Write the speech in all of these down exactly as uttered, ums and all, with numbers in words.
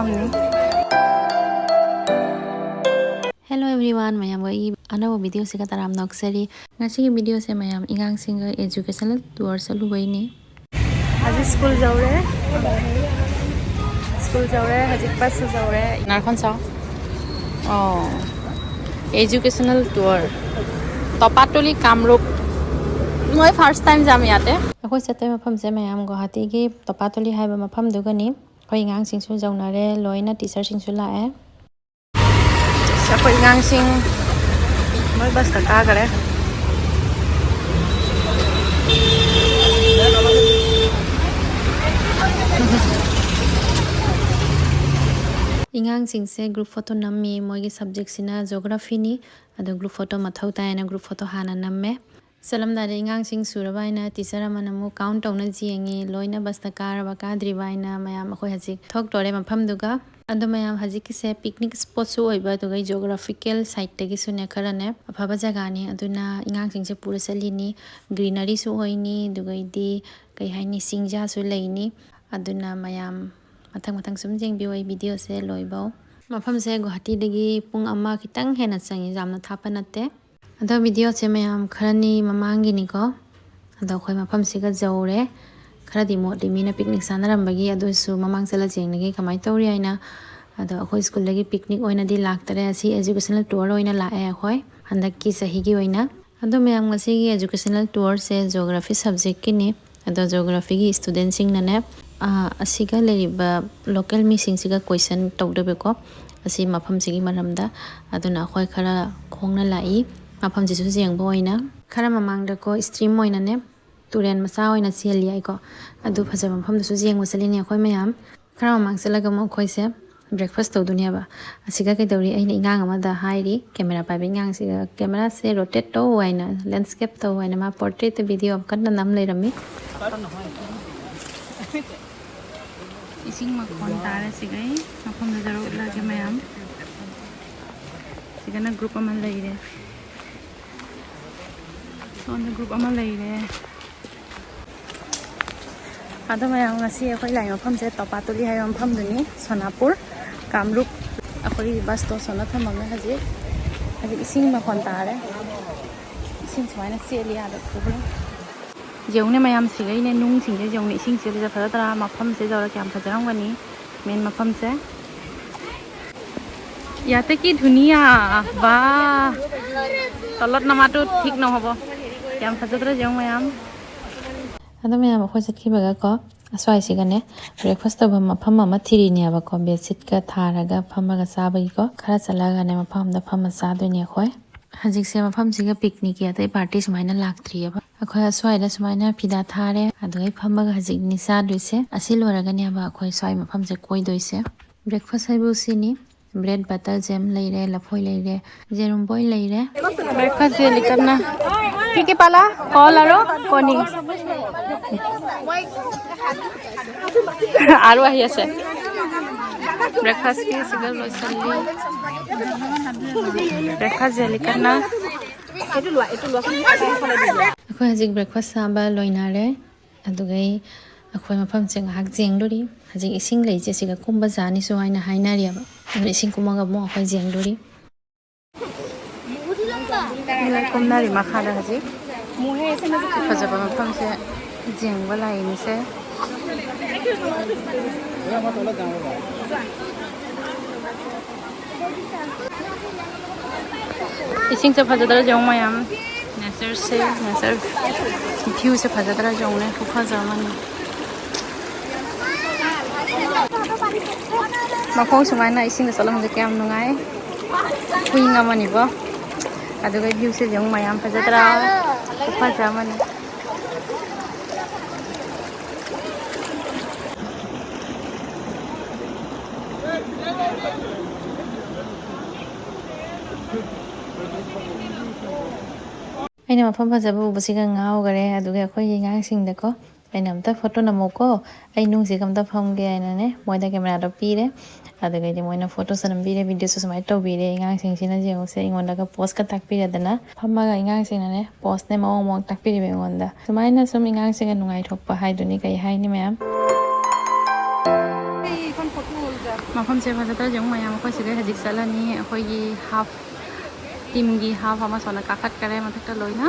Hello everyone, ꯃꯌꯥꯝꯒ ꯑꯩ ꯑꯅꯧꯕ video ꯁꯤꯒ ꯇꯔꯥꯝꯅ ꯑꯣꯛꯆꯔꯤ꯫ ꯉꯁꯤꯒꯤ video ꯁꯦ ꯃꯌꯥꯝ ꯑꯉꯥꯡꯁꯤꯡꯒ educational tour ꯆꯠꯂꯨꯕꯩꯅꯦ꯫ ꯍꯧꯖꯤꯛ school ꯌꯧꯔꯦ꯫ School ꯌꯧꯔꯦ, ꯍꯧꯖꯤꯛ bus ꯁꯨ ꯌꯧꯔꯦ꯫ ꯅꯥꯔꯈꯣꯟ ꯁꯥꯎ꯫ ꯑꯣ꯫ Educational tour꯫ ꯇꯄꯥꯇলি ꯀꯥꯃꯔꯨꯞ꯫ মই first time যাম ইয়াতে। ꯑꯩꯈꯣꯏ ꯆꯠꯇꯣꯏ ꯃꯐꯝꯁꯦ ꯃꯌꯥꯝ ꯒꯨꯋꯥꯍꯥꯇꯤꯒꯤ ꯇꯄꯥꯇꯂꯤ ꯍꯥꯏꯕ ꯃꯐꯝꯗꯨꯒꯅꯤ꯫ ꯑꯩꯈꯣꯏ ꯑꯉꯥꯡꯁꯤꯡꯁꯨ ꯌꯧꯅꯔꯦ, ꯂꯣꯏꯅ teacher ꯁꯤꯡꯁꯨ ꯂꯥꯛꯑꯦ꯫ ꯑꯩꯈꯣꯏ ꯑꯉꯥꯡꯁꯤꯡ ꯂꯣꯏ bus ꯇ ꯀꯥꯈꯔꯦ꯫ ꯑꯉꯥꯡꯁꯤꯡꯁꯦ group photo ꯅꯝꯃꯤ꯫ ꯃꯣꯏꯒꯤ subject ꯁꯤꯅ geography ꯅꯤ꯫ ꯑꯗꯣ group photo ꯃꯊꯧ ꯇꯥꯏꯌꯦꯅ group photo ꯍꯥꯟꯅ ꯅꯝꯃꯦ꯫ ꯆꯠꯂꯝꯗꯥꯏꯗ ꯑꯉꯥꯡꯁꯤꯡ ꯁꯨꯔꯕ ꯍꯥꯏꯅ teacher ꯑꯃꯅ ꯑꯃꯨꯛ count ꯇꯧꯅ ꯌꯦꯡꯉꯤ, ꯂꯣꯏꯅ bus ꯇ ꯀꯥꯔꯕ ꯀꯥꯗ꯭ꯔꯤꯕ ꯍꯥꯏꯅ꯫ ꯃꯌꯥꯝ ꯑꯩꯈꯣꯏ ꯍꯧꯖꯤꯛ ꯊꯣꯛꯇꯣꯔꯦ ꯃꯐꯝꯗꯨꯒ꯫ ꯑꯗꯣ ꯃꯌꯥꯝ, ꯍꯧꯖꯤꯛꯀꯤꯁꯦ picnic spot ꯁꯨ ꯑꯣꯏꯕ, ꯑꯗꯨꯒ geographical site ꯇꯒꯤꯁꯨꯅꯦ ꯈꯔꯅꯦ ꯑꯐꯕ ꯖꯒꯥꯅꯤ꯫ ꯑꯗꯨꯅ ꯑꯉꯥꯡꯁꯤꯡꯁꯦ ꯄꯨꯔ ꯆꯠꯂꯤꯅꯤ꯫ Greenery ꯁꯨ ꯑꯣꯏꯅꯤ, ꯑꯗꯨꯒꯩꯗꯤ ꯀꯩ ꯍꯥꯏꯅꯤ, ꯆꯤꯡꯖꯥꯁꯨ ꯂꯩꯅꯤ꯫ ꯑꯗꯨꯅ ꯃꯌꯥꯝ ꯃꯊꯪ ꯃꯊꯪ ꯁꯨꯝ ꯌꯦꯡꯕꯤꯌꯨ ꯑꯩ video ꯁꯦ ꯂꯣꯏꯕꯧ꯫ ꯃꯐꯝꯁꯦ ꯒꯨꯋꯥꯍꯥꯇꯤꯗꯒꯤ ꯄꯨꯡ ꯑꯃ ꯈꯤꯇꯪ ꯍꯦꯟꯅ ꯆꯪꯉꯤ, ꯌꯥꯝꯅ ꯊꯥꯞꯄ ꯅꯠꯇꯦ꯫ ꯑꯗꯣ video ꯁꯦ ꯃꯌꯥꯝ ꯈꯔꯅꯤ ꯃꯃꯥꯡꯒꯤꯅꯤꯀꯣ꯫ ꯑꯗꯣ ꯑꯩꯈꯣꯏ ꯃꯐꯝꯁꯤꯒ ꯌꯧꯔꯦ꯫ ꯈꯔꯗꯤ ꯃꯣꯠꯂꯤ, ꯃꯤꯅ picnic ꯆꯥꯅꯔꯝꯕꯒꯤ, ꯑꯗꯨꯁꯨ ꯃꯃꯥꯡ ꯆꯠꯂ ꯌꯦꯡꯂꯒꯦ ꯀꯃꯥꯏꯅ ꯇꯧꯔꯤ ꯍꯥꯏꯅ꯫ ꯑꯗꯣ ꯑꯩꯈꯣꯏ school ꯗꯒꯤ picnic ꯑꯣꯏꯅꯗꯤ ꯂꯥꯛꯇꯔꯦ, ꯑꯁꯤ educational tour ꯑꯣꯏꯅ ꯂꯥꯛꯑꯦ ꯑꯩꯈꯣꯏ ꯍꯟꯗꯛꯀꯤ ꯆꯍꯤꯒꯤ ꯑꯣꯏꯅ꯫ ꯑꯗꯣ ꯃꯌꯥꯝ, ꯉꯁꯤꯒꯤ educational tour ꯁꯦ geography subject ꯀꯤꯅꯤ꯫ ꯑꯗꯣ geography ꯒꯤ student ꯁꯤꯡꯅꯅꯦ, ꯑꯥ, ꯑꯁꯤꯒ ꯂꯩꯔꯤꯕ local ꯃꯤꯁꯤꯡꯁꯤꯒ question ꯇꯧꯗꯣꯏꯕꯀꯣ, ꯑꯁꯤ ꯃꯐꯝꯁꯤꯒꯤ ꯃꯔꯝꯗ꯫ ꯑꯗꯨꯅ ꯑꯩꯈꯣꯏ ꯈꯔ ꯈꯣꯡꯅ ꯂꯥꯛꯏ ꯃꯐꯝꯁꯤꯁꯨ ꯌꯦꯡꯕ ꯑꯣꯏꯅ꯫ ꯈꯔ ꯃꯃꯥꯡꯗꯀꯣ stream ꯑꯣꯏꯅꯅꯦ, ꯇꯨꯔꯦꯟ ꯃꯆꯥ ꯑꯣꯏꯅ ꯆꯦꯜꯂꯤ ꯍꯥꯏꯀꯣ, ꯑꯗꯨ ꯐꯖꯕ ꯃꯐꯝꯗꯨꯁꯨ ꯌꯦꯡꯕ ꯆꯠꯂꯤꯅꯦ ꯑꯩꯈꯣꯏ ꯃꯌꯥꯝ꯫ ꯈꯔ ꯃꯃꯥꯡ ꯆꯠꯂꯒ ꯑꯃꯨꯛ ꯑꯩꯈꯣꯏꯁꯦ breakfast ꯇꯧꯗꯣꯏꯅꯦꯕ꯫ ꯑꯁꯤꯒ ꯀꯩꯗꯧꯔꯤ, ꯑꯩꯅ ꯑꯉꯥꯡ ꯑꯃꯗ ꯍꯥꯏꯔꯤ, camera ꯄꯥꯏꯕ ꯑꯉꯥꯡꯁꯤꯒ, "camera ꯁꯦ rotate ꯇꯧ" ꯍꯥꯏꯅ, "landscape ꯇꯧ" ꯍꯥꯏꯅ, ꯃꯥ portrait ꯇ video ꯑꯃ ꯀꯟꯅ ꯅꯝ ꯂꯩꯔꯝꯃꯤ꯫ ꯏꯁꯤꯡ ꯃꯈꯣꯟ ꯇꯥꯔꯦ ꯁꯤꯒꯩ ꯃꯐꯝꯗꯨꯗ ꯎꯠꯂꯒꯦ ꯃꯌꯥꯝ꯫ ꯁꯤꯒꯅ group ꯑꯃ ꯂꯩꯔꯦ, ꯁꯣꯝꯗ group ꯑꯃ ꯂꯩꯔꯦ꯫ ꯑꯗꯣ ꯃꯌꯥꯝ, ꯉꯁꯤ ꯑꯩꯈꯣꯏ ꯂꯥꯛꯏ ꯃꯐꯝꯁꯦ ꯇꯣꯄꯥꯇꯨꯂꯤ ꯍꯥꯏꯕ ꯃꯐꯝꯗꯨꯅꯤ, ꯁꯣꯅꯥꯄꯨꯔ, ꯀꯥꯝꯔꯨꯞ꯫ ꯑꯩꯈꯣꯏꯒꯤ ꯕꯁꯇꯣ ꯁꯣꯝꯗ ꯊꯝꯃꯝꯃꯦ꯫ ꯍꯧꯖꯤꯛ, ꯍꯧꯖꯤꯛ ꯏꯁꯤꯡ ꯃꯈꯣꯟ ꯇꯥꯔꯦ꯫ ꯏꯁꯤꯡ ꯁꯨꯃꯥꯏꯅ ꯆꯦꯜꯂꯤ ꯑꯥꯗ ꯎꯕ꯭ꯔꯥ? ꯌꯦꯡꯉꯨꯅꯦ ꯃꯌꯥꯝ, ꯁꯤꯒꯩꯅꯦ ꯅꯨꯡꯁꯤꯡꯁꯦ ꯌꯦꯡꯉꯨꯅꯦ, ꯏꯁꯤꯡ ꯆꯦꯜꯂꯤꯁꯦ ꯐꯖꯗ꯭ꯔꯥ? ꯃꯐꯝꯁꯦ ꯌꯧꯔ ꯀꯌꯥꯝ ꯐꯖꯔꯝꯒꯅꯤ, ꯃꯦꯟ ꯃꯐꯝꯁꯦ꯫ ꯌꯥꯇꯀꯤ ꯙꯨꯅꯤꯌꯥ, ꯕꯥ, ꯇলত ꯅমাটো ꯊꯤꯛ ꯅꯍ'ব, ꯌꯥꯝ ꯐꯖꯗ꯭ꯔꯥ ꯌꯦꯡꯉꯨ ꯃꯌꯥꯝ꯫ ꯑꯗꯣ ꯃꯌꯥꯝ, ꯑꯩꯈꯣꯏ ꯆꯠꯈꯤꯕꯒꯀꯣ, ꯑꯁ꯭ꯋꯥꯏꯁꯤꯒꯅꯦ breakfast ꯇꯧꯐꯝ ꯃꯐꯝ ꯑꯃ ꯊꯤꯔꯤꯅꯦꯕꯀꯣ, ꯕꯦꯗꯁꯤꯠꯀ ꯊꯥꯔꯒ ꯐꯝꯃꯒ ꯆꯥꯕꯒꯤꯀꯣ꯫ ꯈꯔ ꯆꯠꯂꯒꯅꯦ ꯃꯐꯝ ꯑꯝꯗ ꯐꯝꯃ ꯆꯥꯗꯣꯏꯅꯦ ꯑꯩꯈꯣꯏ꯫ ꯍꯧꯖꯤꯛꯁꯦ ꯃꯐꯝꯁꯤꯒ picnic ꯀꯤ ꯑꯇꯩ party ꯁꯨꯃꯥꯏꯅ ꯂꯥꯛꯇ꯭ꯔꯤꯑꯕ꯫ ꯑꯩꯈꯣꯏ ꯑꯁ꯭ꯋꯥꯏꯗ ꯁꯨꯃꯥꯏꯅ ꯐꯤꯗꯥ ꯊꯥꯔꯦ, ꯑꯗꯨꯒ ꯐꯝꯃꯒ ꯍꯧꯖꯤꯛꯅꯤ ꯆꯥꯗꯣꯏꯁꯦ꯫ ꯑꯁꯤ ꯂꯣꯏꯔꯒꯅꯦꯕ ꯑꯩꯈꯣꯏ ꯁ꯭ꯋꯥꯏ ꯃꯐꯝꯁꯦ ꯀꯣꯏꯗꯣꯏꯁꯦ꯫ Breakfast ꯍꯥꯏꯕꯨ ꯁꯤꯅꯤ, bread, butter, jam ꯂꯩꯔꯦ, ꯂꯐꯣꯏ ꯂꯩꯔꯦ, ꯖꯦꯔꯨꯝ ꯕꯣꯏ ꯂꯩꯔꯦ꯫ Breakfast ꯁꯦ ꯂꯤꯀꯠꯅ ꯀꯤ ꯀꯤ ꯄꯥꯂꯥ? ꯀꯣꯜ ꯑꯔꯣ ꯀꯣꯅꯤ꯫ আৰু আহি আছে। Breakfast ꯀꯤ ꯁꯤꯒ ꯂꯣꯏꯁꯤꯜꯂꯤ꯫ Breakfast ꯁꯦ ꯂꯤꯀꯠꯅ ꯑꯩꯈꯣꯏ ꯍꯧꯖꯤꯛ breakfast ꯆꯥꯕ ꯂꯣꯏꯅꯔꯦ꯫ ꯑꯗꯨꯒꯩ ꯑꯩꯈꯣꯏ ꯃꯐꯝꯁꯦ ꯉꯥꯏꯍꯥꯛ ꯌꯦꯡꯂꯨꯔꯤ꯫ ꯍꯧꯖꯤꯛ ꯏꯁꯤꯡ ꯂꯩꯁꯦ ꯁꯤꯒ ꯀꯨꯝꯕ ꯖꯥꯠꯅꯤꯁꯨ ꯍꯥꯏꯅ ꯍꯥꯏꯅꯔꯤꯑꯕ꯫ ꯑꯗꯨ ꯏꯁꯤꯡ ꯀꯨꯝꯃꯒ ꯑꯃꯨꯛ ꯑꯩꯈꯣꯏ ꯌꯦꯡꯂꯨꯔꯤ꯫ ꯃꯤ ꯂꯣꯏ ꯀꯨꯝꯅꯔꯤ ꯃꯈꯥꯗ ꯍꯧꯖꯤꯛ꯫ ꯐꯖꯕ ꯃꯐꯝꯁꯦ ꯌꯦꯡꯕ ꯂꯥꯛꯏꯅꯤꯁꯦ꯫ ꯏꯁꯤꯡꯁꯦ ꯐꯖꯗ꯭ꯔꯥ ꯌꯦꯡꯉꯨ ꯃꯌꯥꯝ꯫ Nature ꯁꯦ, nature view ꯁꯦ ꯐꯖꯗ꯭ꯔꯥ ꯌꯦꯡꯉꯨꯅꯦ, ꯈꯨꯐꯖ ꯑꯃꯅꯤ꯫ ꯃꯈꯣꯡ ꯁꯨꯃꯥꯏꯅ ꯏꯁꯤꯡꯗ ꯆꯠꯂꯝꯕꯁꯦ ꯀꯌꯥꯝ ꯅꯨꯡꯉꯥꯏ꯫ ꯀꯨꯏꯡ ꯑꯃꯅꯤꯀꯣ꯫ ꯑꯗꯨꯒ view ꯁꯦ ꯌꯦꯡꯉꯨ ꯃꯌꯥꯝ, ꯐꯖꯗ꯭ꯔꯥ? ꯈꯨꯐꯖ ꯑꯃꯅꯤ꯫ ꯑꯩꯅ ꯃꯐꯝ ꯐꯖꯕ ꯎꯕꯁꯤꯒ ꯉꯥꯎꯈꯔꯦ꯫ ꯑꯗꯨꯒ ꯑꯩꯈꯣꯏꯒꯤ ꯑꯉꯥꯡꯁꯤꯡꯗꯀꯣ, ꯑꯩꯅ "ꯑꯝꯇ ꯐꯣꯇꯣ ꯅꯝꯃꯣꯀꯣ, ꯑꯩ ꯅꯨꯡꯁꯤꯒ ꯑꯝꯇ ꯐꯝꯒꯦ" ꯍꯥꯏꯅꯅꯦ, ꯃꯣꯏꯗ ꯀꯦꯃꯦꯔꯥꯗꯣ ꯄꯤꯔꯦ꯫ ꯑꯗꯨꯗꯒꯤꯗꯤ ꯃꯣꯏꯅ ꯐꯣꯇꯣꯁꯨ ꯅꯝꯕꯤꯔꯦ, ꯚꯤꯗꯤꯑꯣꯁꯨ ꯁꯨꯃꯥꯏꯅ ꯇꯧꯕꯤꯔꯦ꯫ ꯑꯉꯥꯡꯁꯤꯡꯁꯤꯅ ꯌꯦꯡꯉꯨꯁꯦ, ꯑꯩꯉꯣꯟꯗꯒ ꯄꯣꯁꯀ ꯇꯥꯛꯄꯤꯔꯗꯅ ꯐꯝꯃꯒ ꯑꯉꯥꯡꯁꯤꯡꯅꯅꯦ ꯄꯣꯁꯅꯦ ꯃꯑꯣꯡ ꯃꯑꯣꯡ ꯇꯥꯛꯄꯤꯔꯤꯕ ꯑꯩꯉꯣꯟꯗ꯫ ꯁꯨꯃꯥꯏꯅ ꯁꯨꯝ ꯑꯉꯥꯡꯁꯤꯡꯒ ꯅꯨꯡꯉꯥꯏꯊꯣꯛꯄ ꯍꯥꯏꯗꯨꯅꯤ, ꯀꯩ ꯍꯥꯏꯅꯤ ꯃꯌꯥꯝ꯫ ꯃꯐꯝꯁꯦ ꯐꯖꯗ꯭ꯔꯁꯨ ꯃꯌꯥꯝ ꯑꯩꯈꯣꯏ ꯁꯤꯗꯩ ꯍꯧꯖꯤꯛ ꯆꯠꯂꯅꯤ꯫ ꯑꯩꯈꯣꯏꯒꯤ ꯍꯥꯐ ꯇꯤꯝꯒꯤ ꯍꯥꯐ ꯑꯃ ꯁꯣꯝꯗ ꯀꯥꯈꯠꯈꯔꯦ ꯃꯊꯛꯇ ꯂꯣꯏꯅ꯫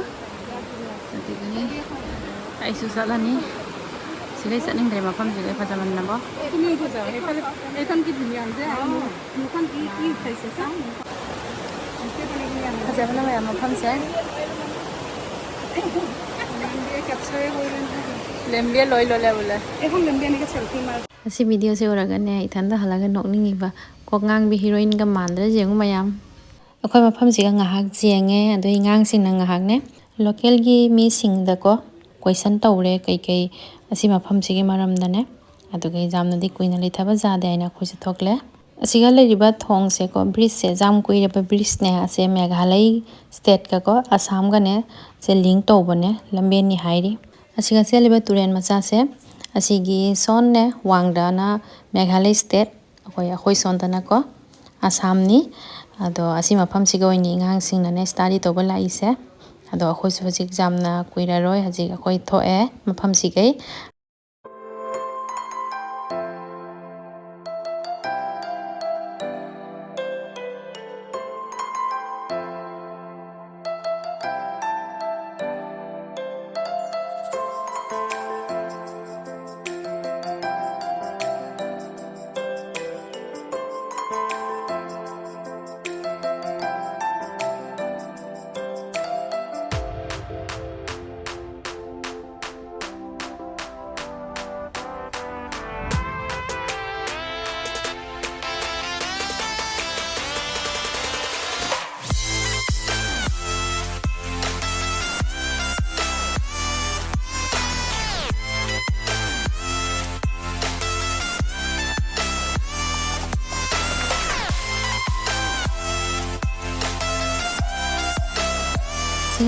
ꯑꯗꯒꯤ ꯑꯩꯁꯨ ꯆꯠꯂꯅꯤ꯫ ꯁꯤꯗꯩ ꯆꯠꯅꯤꯡꯗ꯭ꯔꯦ, ꯃꯐꯝꯁꯤꯗꯩ ꯐꯖꯃꯟꯅꯕ꯫ ꯐꯖꯕꯅ ꯃꯌꯥꯝ ꯃꯐꯝꯁꯦ꯫ ꯂꯦꯝꯕꯤꯌꯦ ꯂꯣꯏ ꯂꯣꯜꯂꯦ ꯎꯜꯂꯦ꯫ ꯑꯁꯤ ꯚꯤꯗꯤꯑꯣꯁꯦ ꯎꯔꯒꯅꯦ ꯏꯊꯟꯗ ꯍꯜꯂꯒ ꯅꯣꯛꯅꯤꯡꯉꯤꯕ꯫ ꯀꯣꯛ ꯉꯥꯡꯕꯤ ꯍꯤꯔꯣꯏꯟꯒ ꯃꯥꯟꯗ꯭ꯔꯥ ꯌꯦꯡꯉꯨ ꯃꯌꯥꯝ꯫ ꯑꯩꯈꯣꯏ ꯃꯐꯝꯁꯤꯒ ꯉꯥꯏꯍꯥꯛ ꯌꯦꯡꯉꯦ, ꯑꯗꯨ ꯑꯉꯥꯡꯁꯤꯡꯅ ꯉꯥꯏꯍꯥꯛꯅꯦ ꯂꯣꯀꯦꯜꯒꯤ ꯃꯤꯁꯤꯡꯗꯀꯣ ꯀꯣꯏꯁꯟ ꯇꯧꯔꯦ, ꯀꯩꯀꯩ ꯑꯁꯤ ꯃꯐꯝꯁꯤꯒꯤ ꯃꯔꯝꯗꯅꯦ꯫ ꯑꯗꯨꯒ ꯌꯥꯝꯅꯗꯤ ꯀꯨꯏꯅ ꯂꯩꯊꯕ ꯌꯥꯗꯦ ꯍꯥꯏꯅ ꯑꯩꯈꯣꯏꯁꯨ ꯊꯣꯛꯂꯦ꯫ ꯑꯁꯤꯒ ꯂꯩꯔꯤꯕ ꯊꯣꯡꯁꯦꯀꯣ, ꯕ꯭ꯔꯤꯖꯁꯦ ꯌꯥꯝ ꯀꯨꯏꯔꯕ ꯕ꯭ꯔꯤꯖꯅꯦ꯫ ꯑꯁꯦ ꯃꯦꯘꯥꯂꯩ ꯁ꯭ꯇꯦꯠꯀꯀꯣ ꯑꯁꯥꯝꯒꯅꯦ ꯁꯦ ꯂꯤꯡ ꯇꯧꯕꯅꯦ, ꯂꯝꯕꯦꯟꯅꯤ ꯍꯥꯏꯔꯤ꯫ ꯑꯁꯤꯒ ꯆꯦꯜꯂꯤꯕ ꯇꯨꯔꯦꯟ ꯃꯆꯥꯁꯦ, ꯑꯁꯤꯒꯤ ꯁꯣꯟꯅꯦ ꯋꯥꯡꯗꯅ ꯃꯦꯘꯥꯂꯩ ꯁ꯭ꯇꯦꯠ, ꯑꯩꯈꯣꯏ, ꯑꯩꯈꯣꯏ ꯁꯣꯝꯗꯅꯀꯣ ꯑꯁꯥꯝꯅꯤ꯫ ꯑꯗꯣ ꯑꯁꯤ ꯃꯐꯝꯁꯤꯒ ꯑꯣꯏꯅ ꯑꯉꯥꯡꯁꯤꯡꯅꯅꯦ ꯁ꯭ꯇꯥꯗꯤ ꯇꯧꯕ ꯂꯥꯛꯏꯁꯦ꯫ ꯑꯗꯣ ꯑꯩꯈꯣꯏꯁꯨ ꯍꯧꯖꯤꯛ ꯌꯥꯝꯅ ꯀꯨꯏꯔꯔꯣꯏ, ꯍꯧꯖꯤꯛ ꯑꯩꯈꯣꯏ ꯊꯣꯛꯑꯦ ꯃꯐꯝꯁꯤꯒꯩ꯫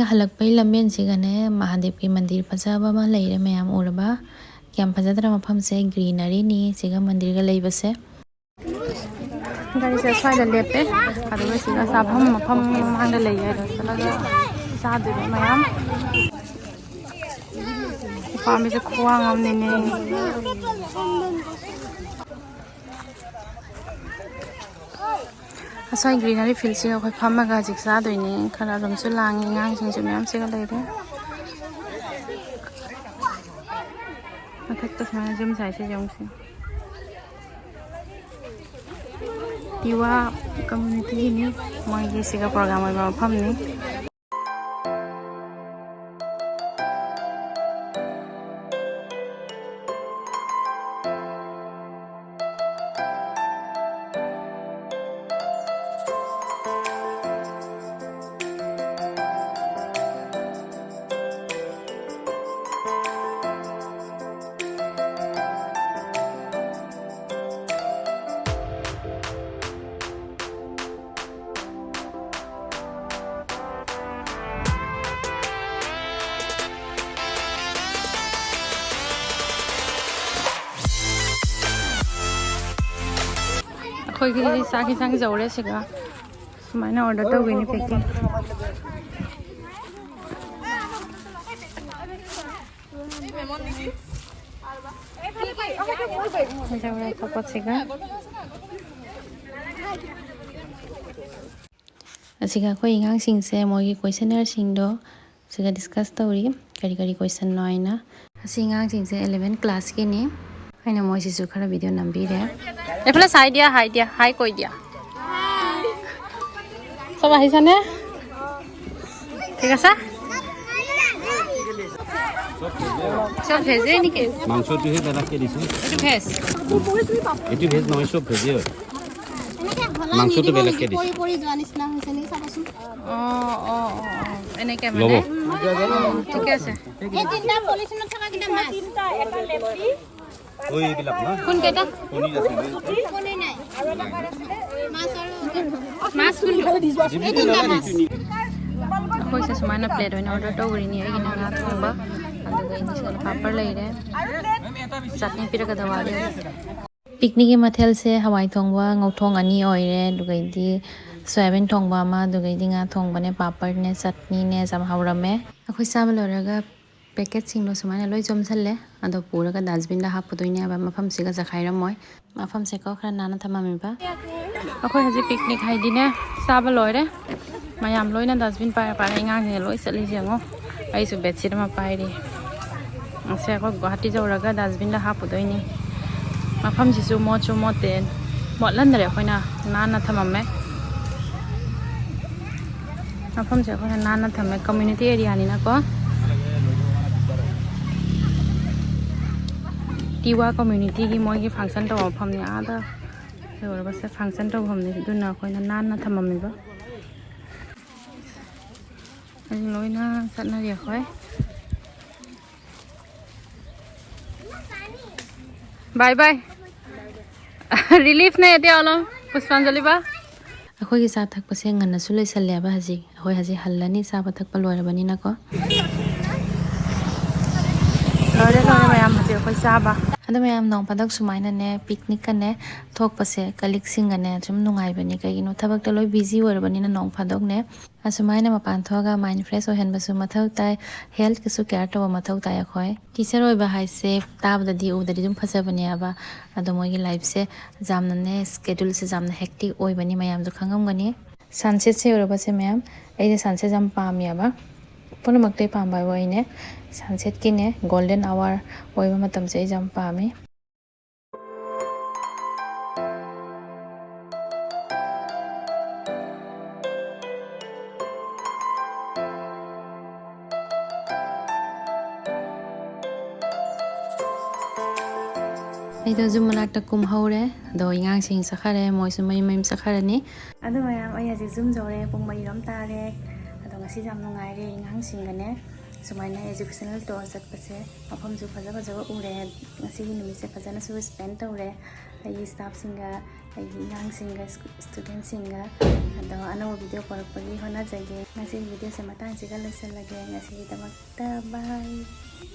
ꯍꯜꯂꯛꯄꯩ ꯂꯝꯕꯦꯟꯁꯤꯒꯅꯦ ꯃꯍꯥꯗꯦꯕꯀꯤ ꯃꯟꯗꯤꯔ ꯐꯖꯕ ꯑꯃ ꯂꯩꯔꯦ, ꯃꯌꯥꯝ ꯎꯔꯕ? ꯀꯌꯥꯝ ꯐꯖꯗ꯭ꯔꯥ ꯃꯐꯝꯁꯦ, greeneryꯅꯤ ꯁꯤꯒ ꯃꯟꯗꯤꯔꯒ ꯂꯩꯕꯁꯦ꯫ ꯒꯥꯔꯤꯁꯦ ꯁ꯭ꯋꯥꯏꯗ ꯂꯦꯞꯄꯦ, ꯑꯗꯨꯒ ꯁꯤꯒ ꯆꯥꯐꯝ ꯃꯐꯝ ꯃꯃꯥꯡꯗ ꯂꯩꯌꯦ, ꯑꯗꯣ ꯆꯠꯂꯒ ꯆꯥꯗꯣꯏꯕ ꯃꯌꯥꯝ꯫ ꯎꯄꯥꯝꯕꯤꯁꯦ ꯈꯨꯋꯥꯡ ꯑꯃꯅꯤꯅꯦ꯫ ꯑꯁ꯭ꯋꯥꯏ greenery fieldꯁꯤꯒ ꯑꯩꯈꯣꯏ ꯐꯝꯃꯒ ꯍꯧꯖꯤꯛ ꯆꯥꯗꯣꯏꯅꯦ꯫ ꯈꯔ ꯑꯗꯨꯝꯁꯨ ꯂꯥꯡꯉꯤ, ꯑꯉꯥꯡꯁꯤꯡꯁꯨ ꯃꯌꯥꯝꯁꯤꯒ ꯂꯩꯔꯦ꯫ ꯃꯊꯛꯇ ꯁꯨꯃꯥꯏꯅ ꯌꯨꯝ ꯁꯥꯏꯁꯦ ꯌꯦꯡꯉꯨꯁꯦ꯫ ꯇꯤꯋꯥ communityꯒꯤꯅꯤ, ꯃꯣꯏꯒꯤ ꯁꯤꯒ program ꯑꯣꯏꯕ ꯃꯐꯝꯅꯤ꯫ ꯑꯩꯈꯣꯏꯒꯤ ꯆꯥꯛ ꯏꯟꯁꯥꯡ ꯌꯧꯔꯦ ꯁꯤꯒ꯫ ꯁꯨꯃꯥꯏꯅ order ꯇꯧꯒꯅꯤ packing꯫ ꯌꯧꯔꯦ ꯑꯆꯥꯄꯣꯠꯁꯤꯒ꯫ ꯑꯁꯤꯒ ꯑꯩꯈꯣꯏ ꯑꯉꯥꯡꯁꯤꯡꯁꯦ ꯃꯣꯏꯒꯤ questionnaireꯁꯤꯡꯗꯣ ꯁꯤꯒ discuss ꯇꯧꯔꯤ, ꯀꯔꯤ ꯀꯔꯤ questionꯅꯣ ꯍꯥꯏꯅ꯫ ꯑꯁꯤ ꯑꯉꯥꯡꯁꯤꯡꯁꯦ eleven classꯀꯤꯅꯤ꯫ ꯑꯩꯅ ꯃꯣꯏꯁꯤꯁꯨ ꯈꯔ video ꯅꯝꯕꯤꯔꯦ꯫ এইফালে চাই দিয়া, হাই দিয়া, হাই কৈ দিয়া। চব আহিছানে? ঠিক আছে? চব ভেজে নেকি? মাংসটোহে বেলেগকে দিছে। এইটো ভেজ? এইটো ভেজ নহয়, চব ভেজে হয়। মাংসটো বেলেগকে দিছে। পৰি পৰি যোৱা নিচিনা হৈছে নেকি চাবচোন। অ, অ, অ, অ। এনেকে মানে? ল'ব। অ, ঠিকে আছে। এই তিনিটা পলিথিনত থকা কেইটা মাছ। অ, এইবিলাক ন? কোনকেইটা? পনীৰ আছে ন? পনীৰ নাই। মাছ আৰু মাছ কোনটো? এই তিনিটা মাছ। ꯑꯩꯈꯣꯏꯁꯦ ꯁꯨꯃꯥꯏꯅ ꯄ꯭ꯂꯦꯠ ꯑꯣꯏꯅ ꯑꯣꯔꯗꯔ ꯇꯧꯈ꯭ꯔꯤꯅꯤ꯫ ꯑꯩꯒꯤꯅ ꯉꯥ ꯊꯣꯡꯕ, ꯑꯗꯨꯒ ꯏꯟꯁꯤꯒꯅ ꯄꯥꯄꯔ ꯂꯩꯔꯦ꯫ ꯆꯠꯅꯤ ꯄꯤꯔꯛꯀꯗꯕ ꯋꯥꯠꯂꯤ꯫ ꯄꯤꯛꯅꯤꯛꯀꯤ ꯃꯊꯦꯜꯁꯦ ꯍꯋꯥꯏ ꯊꯣꯡꯕ, ꯉꯧꯊꯣꯡ ꯑꯅꯤ ꯑꯣꯏꯔꯦ, ꯑꯗꯨꯒꯩꯗꯤ ꯁꯣꯌꯥꯕꯤꯟ ꯊꯣꯡꯕ ꯑꯃ, ꯑꯗꯨꯒꯩꯗꯤ ꯉꯥ ꯊꯣꯡꯕꯅꯦ, ꯄꯥꯄꯔꯅꯦ, ꯆꯠꯅꯤꯅꯦ, ꯌꯥꯝ ꯍꯧꯔꯝꯃꯦ꯫ ꯑꯩꯈꯣꯏ ꯆꯥꯕ ꯂꯣꯏꯔꯒ ꯄꯦꯀꯦꯠꯁꯤꯡꯗꯣ ꯁꯨꯃꯥꯏꯅ ꯂꯣꯏ ꯆꯣꯝꯁꯜꯂꯦ꯫ ꯑꯗꯣ ꯄꯨꯔꯒ ꯗꯁꯕꯤꯟꯗ ꯍꯥꯞꯄꯗꯣꯏꯅꯦ ꯍꯥꯏꯕ, ꯃꯐꯝꯁꯤꯒ ꯆꯈꯥꯏꯔꯝꯃꯣꯏ꯫ ꯃꯐꯝꯁꯦꯀꯣ ꯈꯔ ꯅꯥꯟꯅ ꯊꯝꯃꯝꯃꯤꯕ꯫ ꯑꯩꯈꯣꯏ ꯍꯧꯖꯤꯛ ꯄꯤꯛꯅꯤꯛ ꯍꯥꯏꯗꯤꯅꯦ, ꯆꯥꯕ ꯂꯣꯏꯔꯦ꯫ ꯃꯌꯥꯝ ꯂꯣꯏꯅ ꯗꯁꯕꯤꯟ ꯄꯥꯏꯔ ꯄꯥꯏꯔ ꯑꯉꯥꯡꯁꯤꯡꯅ ꯂꯣꯏ ꯆꯠꯂꯤꯁꯦ ꯌꯦꯡꯉꯣ꯫ ꯑꯩꯁꯨ ꯕꯦꯠꯁꯤꯠ ꯑꯃ ꯄꯥꯏꯔꯤ꯫ ꯑꯁꯦ ꯑꯩꯈꯣꯏ ꯒꯨꯋꯥꯍꯥꯇꯤ ꯌꯧꯔꯒ ꯗꯁꯕꯤꯟꯗ ꯍꯥꯞꯄꯨꯗꯣꯏꯅꯤ꯫ ꯃꯐꯝꯁꯤꯁꯨ ꯃꯣꯠꯁꯨ ꯃꯣꯠꯇꯦ, ꯃꯣꯠꯍꯟꯗ꯭ꯔꯦ, ꯑꯩꯈꯣꯏꯅ ꯅꯥꯟꯅ ꯊꯝꯃꯝꯃꯦ꯫ ꯃꯐꯝꯁꯦ ꯑꯩꯈꯣꯏꯅ ꯅꯥꯟꯅ ꯊꯝꯃꯦ, ꯀꯝꯃ꯭ꯌꯨꯅꯤꯇꯤ ꯑꯦꯔꯤꯌꯥꯅꯤꯅꯀꯣ꯫ ꯇꯤꯋꯥ ꯀꯝꯃ꯭ꯌꯨꯅꯤꯇꯤꯒꯤ ꯃꯣꯏꯒꯤ ꯐꯪꯁꯟ ꯇꯧꯕ ꯃꯐꯝꯅꯤ꯫ ꯑꯥꯗ ꯌꯧꯔꯒꯁꯦ ꯐꯪꯁꯟ ꯇꯧꯐꯝꯅꯤ, ꯑꯗꯨꯅ ꯑꯩꯈꯣꯏꯅ ꯅꯥꯟꯅ ꯊꯝꯃꯝꯃꯤꯕ꯫ ꯍꯧꯖꯤꯛ ꯂꯣꯏꯅ ꯆꯠꯅꯔꯤ ꯑꯩꯈꯣꯏ꯫ ꯕꯥꯏ ꯕꯥꯏ꯫ ꯔꯤꯂꯤꯐꯅꯦ ꯑꯗꯤ ꯑꯣꯂꯣ꯫ ꯄꯨꯁꯄꯥꯟꯖꯂꯤ ꯕꯥ꯫ ꯑꯩꯈꯣꯏꯒꯤ ꯆꯥ ꯊꯛꯄꯁꯦ ꯉꯟꯅꯁꯨ ꯂꯣꯏꯁꯜꯂꯦꯕ ꯍꯧꯖꯤꯛ꯫ ꯑꯩꯈꯣꯏ ꯍꯧꯖꯤꯛ ꯍꯜꯂꯅꯤ ꯆꯥꯕ ꯊꯛꯄ ꯂꯣꯏꯔꯕꯅꯤꯅꯀꯣ꯫ ꯂꯣꯏꯔꯦ, ꯂꯣꯏꯔꯦ ꯃꯌꯥꯝ, ꯍꯧꯖꯤꯛ ꯑꯩꯈꯣꯏ ꯆꯥꯕ꯫ ꯑꯗꯣ ꯃꯌꯥꯝ, ꯅꯣꯡ ꯐꯥꯗꯣꯛ ꯁꯨꯃꯥꯏꯅꯅꯦ, ꯄꯤꯛꯅꯤꯛꯀꯅꯦ ꯊꯣꯛꯄꯁꯦ ꯀꯂꯤꯛꯁꯤꯡꯒꯅꯦ ꯁꯨꯝ ꯅꯨꯡꯉꯥꯏꯕꯅꯤ꯫ ꯀꯩꯒꯤꯅꯣ, ꯊꯕꯛꯇ ꯂꯣꯏ ꯕꯤꯖꯤ ꯑꯣꯏꯔꯕꯅꯤꯅ ꯅꯣꯡ ꯐꯥꯗꯣꯛꯅꯦ ꯑꯁꯨꯃꯥꯏꯅ ꯃꯄꯥꯟ ꯊꯣꯛꯑꯒ ꯃꯥꯏꯟ ꯐ꯭ꯔꯦꯁ ꯑꯣꯏꯍꯟꯕꯁꯨ ꯃꯊꯧ ꯇꯥꯏ, ꯍꯦꯜꯠꯀꯤꯁꯨ ꯀꯦꯌꯔ ꯇꯧꯕ ꯃꯊꯧ ꯇꯥꯏ꯫ ꯑꯩꯈꯣꯏ ꯇꯤꯆꯔ ꯑꯣꯏꯕ ꯍꯥꯏꯁꯦ ꯇꯥꯕꯗꯗꯤ, ꯎꯕꯗꯗꯤ ꯑꯗꯨꯝ ꯐꯖꯕꯅꯦꯕ, ꯑꯗꯣ ꯃꯣꯏꯒꯤ ꯂꯥꯏꯐꯁꯦ ꯌꯥꯝꯅꯅꯦ, ꯁ꯭ꯀꯦꯗꯨꯜꯁꯦ ꯌꯥꯝꯅ ꯍꯦꯛꯇꯤꯛ ꯑꯣꯏꯕꯅꯤ, ꯃꯌꯥꯝꯁꯨ ꯈꯪꯉꯝꯒꯅꯤ꯫ ꯁꯟꯁꯦꯠꯁꯦ ꯎꯔꯕꯁꯦ ꯃꯌꯥꯝ, ꯑꯩꯁꯦ ꯁꯟꯁꯦꯠ ꯌꯥꯝ ꯄꯥꯝꯃꯦꯕ꯫ ꯄꯨꯝꯅꯃꯛꯇꯩ ꯄꯥꯝꯕ ꯍꯥꯏꯕꯨ ꯑꯩꯅꯦ ꯁꯟꯁꯦꯠꯀꯤꯅꯦ, ꯒꯣꯜꯗꯟ ꯑꯋꯥꯔ ꯑꯣꯏꯕ ꯃꯇꯝꯁꯦ ꯑꯩꯁꯦ ꯌꯥꯝ ꯄꯥꯝꯃꯤ꯫ ꯑꯩꯗꯣ ꯖꯨꯝ ꯃꯅꯥꯛꯇ ꯀꯨꯝꯍꯧꯔꯦ꯫ ꯑꯗꯣ ꯑꯉꯥꯡꯁꯤꯡ ꯆꯠꯈꯔꯦ, ꯃꯣꯏꯁꯨ ꯃꯌꯨꯝ ꯃꯌꯨꯝ ꯆꯠꯈꯔꯅꯤ꯫ ꯑꯗꯣ ꯃꯌꯥꯝ, ꯑꯩ ꯍꯧꯖꯤꯛ ꯖꯨꯝ ꯌꯧꯔꯦ, ꯄꯨꯡ ꯃꯔꯤꯔꯣꯝ ꯇꯥꯔꯦ꯫ ꯑꯗꯣ ꯉꯁꯤ ꯌꯥꯝ ꯅꯨꯡꯉꯥꯏꯔꯦ ꯑꯉꯥꯡꯁꯤꯡꯒꯅꯦ ꯁꯨꯃꯥꯏꯅ ꯑꯦꯖꯨꯀꯦꯁꯅꯦꯜ ꯇꯨꯔ ꯆꯠꯄꯁꯦ꯫ ꯃꯐꯝꯁꯨ ꯐꯖ ꯐꯖꯕ ꯎꯔꯦ꯫ ꯉꯁꯤꯒꯤ ꯅꯨꯃꯤꯠꯁꯦ ꯐꯖꯅꯁꯨ ꯁ꯭ꯄꯦꯟ ꯇꯧꯔꯦ꯫ ꯑꯩꯒꯤ staffꯁꯤꯡꯒ, ꯑꯩꯒꯤ ꯑꯉꯥꯡꯁꯤꯡꯒ, studentꯁꯤꯡꯒ꯫ ꯑꯗꯣ ꯑꯅꯧꯕ video ꯄꯨꯔꯛꯄꯒꯤ ꯍꯣꯠꯅꯖꯒꯦ꯫ ꯉꯁꯤꯒꯤ videoꯁꯦ ꯃꯇꯥꯡꯁꯤꯒ ꯂꯣꯏꯁꯤꯜꯂꯒꯦ꯫ ꯉꯁꯤꯒꯤꯗꯃꯛꯇ bye꯫